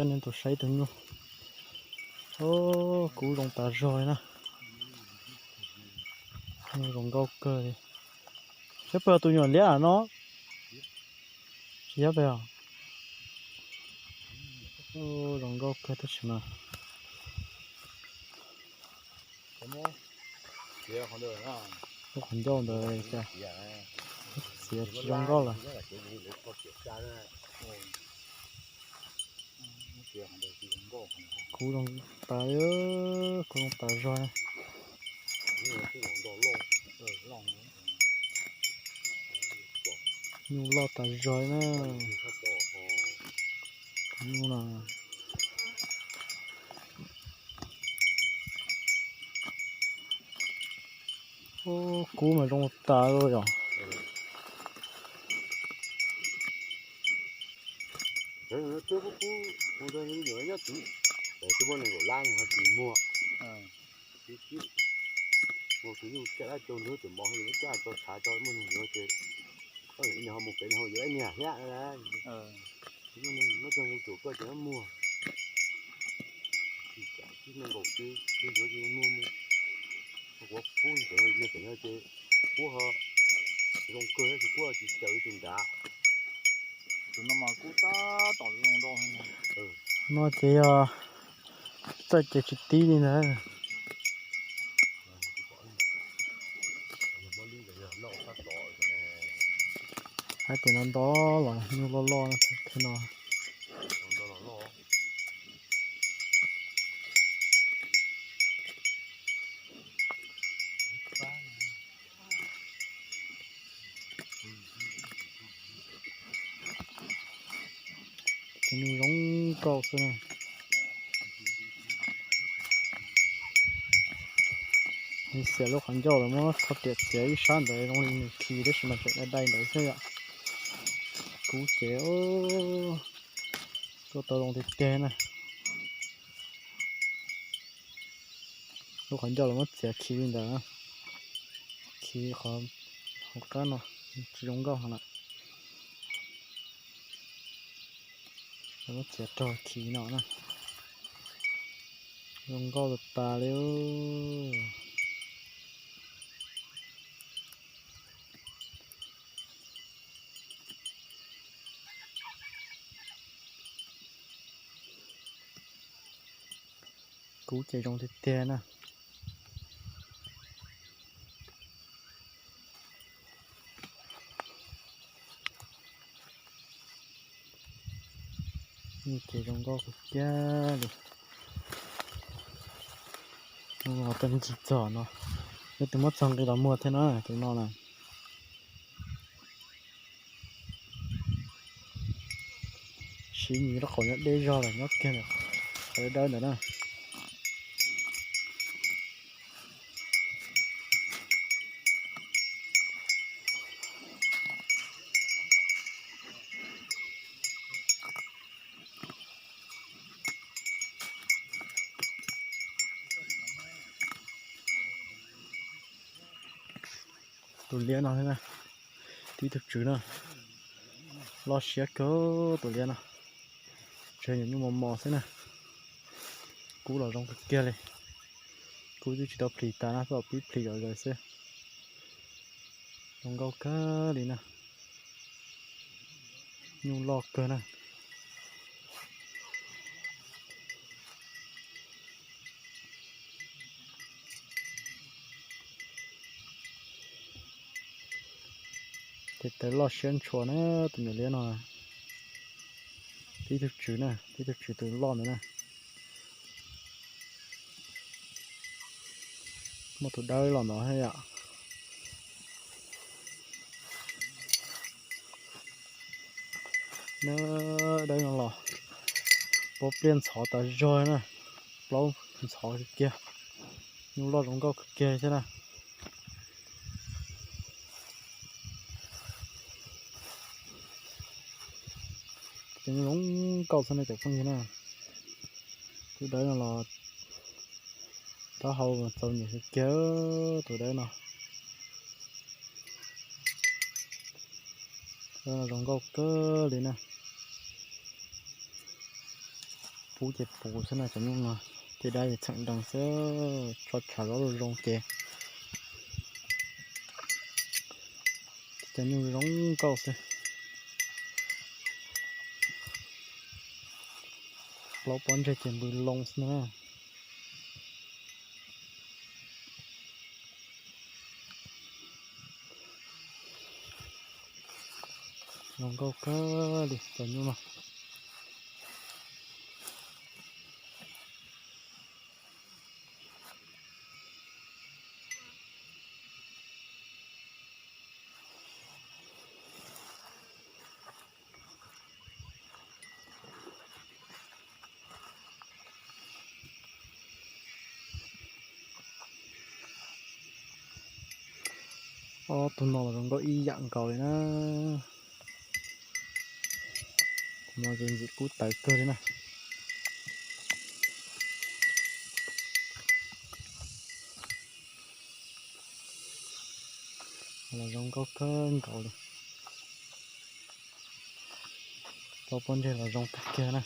Coj nej tus saib tus nyuj. Kub zoo tas zog li na. Zoo nkauj kawg li. Saib puas yog tus nyuam liab no? Tsis yog pes os. Zoo nkauj kawg tab sis mas lub qhov ncauj ntawd cas txiav tsis zoo nkauj lawm. Kub zoo tas, kub zoo tas zog. Nyuj loj tas zog na. Nyuj no. Kub mas zoo tas li yom. Tus nyuj caj dab cau nrog tus mov, caj dab cau tshav cov muaj nug yuav ces, ib niag ho mus pem ho yuav ib niag thiab. Muab txog tus koj ces muag, tsis nees nkaum ces yuav ces muag mus. Kuv pub pem no ces pub ho zoo kawg, tsis pub tsis caw ib tug nrad. Tus no mas kub tab tom zoo nkauj. No ces yog txawj ces tsis tib li ntag. Hais tias no nto los nyuj loj loj no thiab no. Cov nyuj zoo nkauj xwb na. Nws xiam lub qhov ncauj los muab txhob riam txiav ib sab ntawd zoo li nws khi tab sis mas tseem dai dai ntawd xwb yom. Kub ces tuaj tau zoo tiag tiag na. Lub qhov ncauj los muab txiav khi li ntawd, khi qhov hauv qab no tsis zoo nkauj heev lawm. Los muab txiav rau khi no na. Zoo nkauj tas tas li. Kub ces zoo tiag tiag na. Ces zoo nkauj kawg kiag li. Peb ncig txog no, peb twb muab txog nqi los muag thiab na tus no na. Siv nyuj rau qhov nyob deb zog lawm, nyob kiag ntawm qhov dawb ntawd na. Tus liab no, tib tug tswv na, loj siab kawg tus liab no. Tshuav nyuam nyuj mos mos xwb na. Kub los zoo kawg kiag li. Kub twb tsis tau plis tas na, pib plis zom zaws xwb. Zoo nkauj kawg li na. Nyuj loj kawg na. Tes taw loj siab ntshua na, tus nyuam liab no. Tib tug tswv na, tib tug tswv tus loj ntawd na. Muaj tus dawb los ntawd thiab yom. Dawb no los pob pliaj ntxhov tas zog na, plaub ntxhov kawg kiag, nyuj loj zoo nkauj kawg kiag thiab na. Ces zoo nkauj xwb na cov phooj ywg na. Tus dawb no los taub hau txaus nyiam kawg kiag, tus dawb no. Dawb no zoo nkauj kawg li na. Pub ces puv xwb na cov nyuj no, ces dab txheem dees xwb, tso tshav zov zoo zoo ces cov nyuj zoo nkauj xwb. Plaub pob ntseg ces npws loo xwb na. Zoo nkauj kawg li cov nyuj no. Ob tug no los zoo nkauj ib yam nkaus li na. Tus no ces ntxim kub tawv kawg li na. Los zoo nkauj kawg nkaus li. Plaub pob ntseg los zoo kawg kiag na.